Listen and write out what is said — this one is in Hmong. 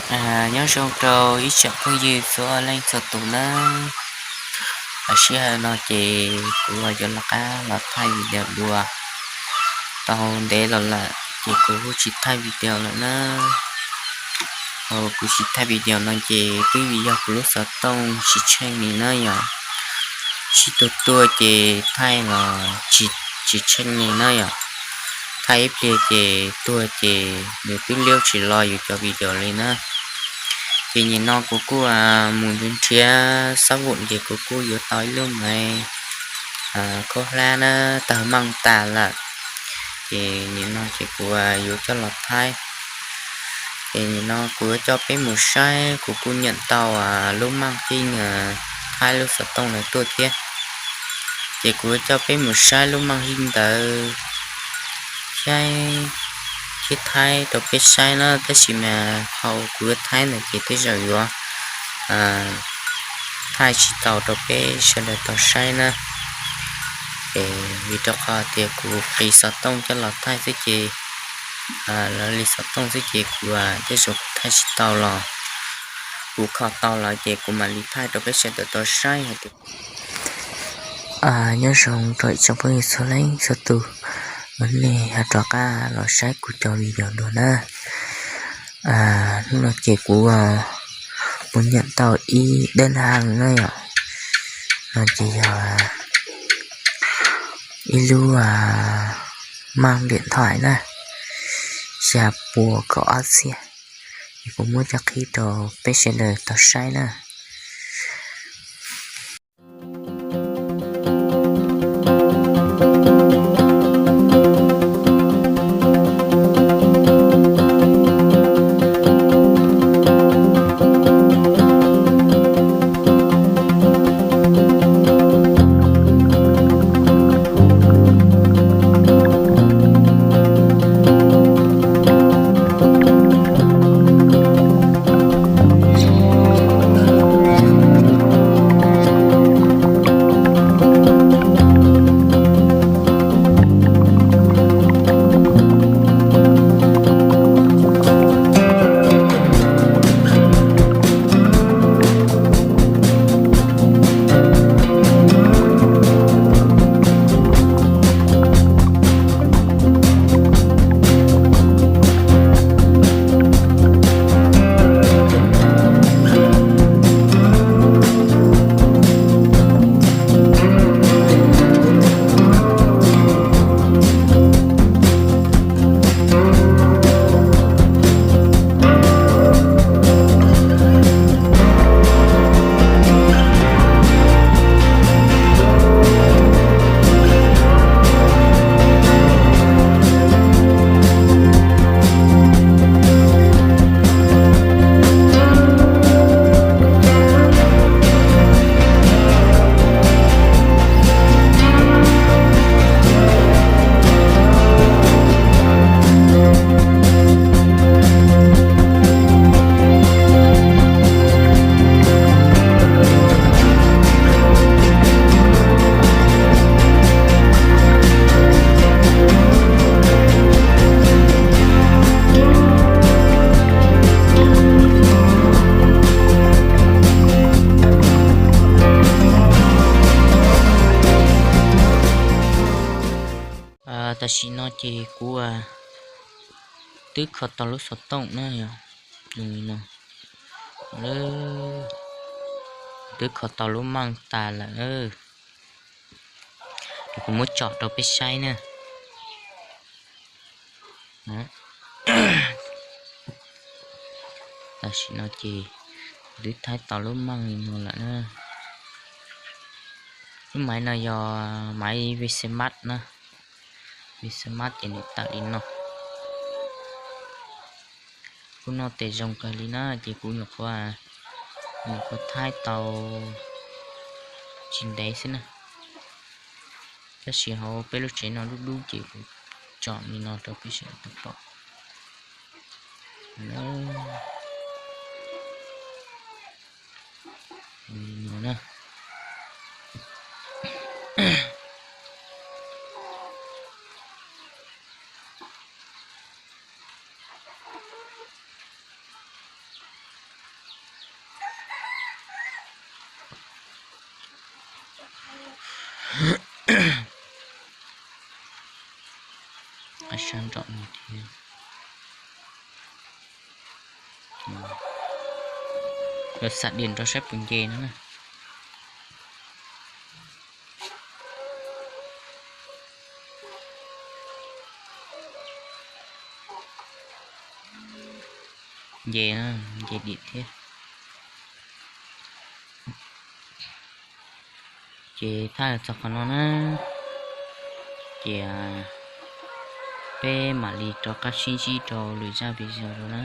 Nyob zoo rau ib tsoom phooj ywg txhua leej txhua tus nawb. Lub sij hawm no ces kuv yuav rov qab los thaij video dua. Tau ntev los lawm ces kuv kuj tsis thaij video lawm na. Kuv tsis thaij video no ces twb vim yog kuv lub xov tooj tsis tsheej li na yom. Sib tuag tuag ces thaij los tsis tsheej li na yom. Thaij ib pliag ces tuag ces nws twb liab tsis los yus cov video li na. Ces nim no kuv kuj mus nrhiav xab voom ces kuv kuj yuav tau ib lub maiv khaub hlab na, tawg meej tas lawm. Ces nim no ces kuv yuav coj los thaij. Ces nim no kuv yuav coj peb mus saib kuv kuj nyeem tau lub meej thaij lub xov tooj lawv tuaj thiab. Ces kuv yuav coj peb mus saib lub meej hib ntawd thiab, thiab thaij rau peb saib na, tab sis mas thaum kuv yuav thaij ntawd ces tej zaum yuav thaij tsis tau rau peb sawv daws tau saib na. Ces vim rau qhov tias kuv qis xov tooj coj los thaij xwb ces, lawv li xov tooj xwb ces kuv tej zaum kuv thaij tsis tau los, kuv kho tau lawm ces kuv mam li thaij rau peb sawv daws tau saib hais tias. Nyob zoo rau ib tsoom phooj ywg txhua leej txhua tus, ua nej ho rov qab los saib kuv cov video dua na. Hnub no ces kuv mus nyeem tau ib dab ntag na yom. No ces yog ib lub meej điện thoại na, xya pua kaum ob txhiab. Es kuv muab coj qhib rau peb sawv daws tau saib na. Tam sim no ces kuv twb kho tau lub xov tooj na yom. Twb kho tau lub meej tas lawm. Kuv muab tsom rau peb saib na. Tam sim no ces twb thaij tau lub meej li no lawm na. Lub maiv no yog maiv Vcmart na. Vcmart ces nws tawm li no. Kuv noj tes zoo kawg li na ces kuv nyuam qhuav, nyuam qhuav thaij tau tsis ntev xwb na. Tab sis hauv peb lub tsev no dub dub ces kuv tsom li no rau peb sawv daws tau pom. Qab sab nraum no thiab. Yuav xa diam rau saib puas nce no na. Nce, nce diam thiab. Ces thaj txog qhov no na, ces peb mam li rov qab sib ntsib rau lwm zaj video dua na.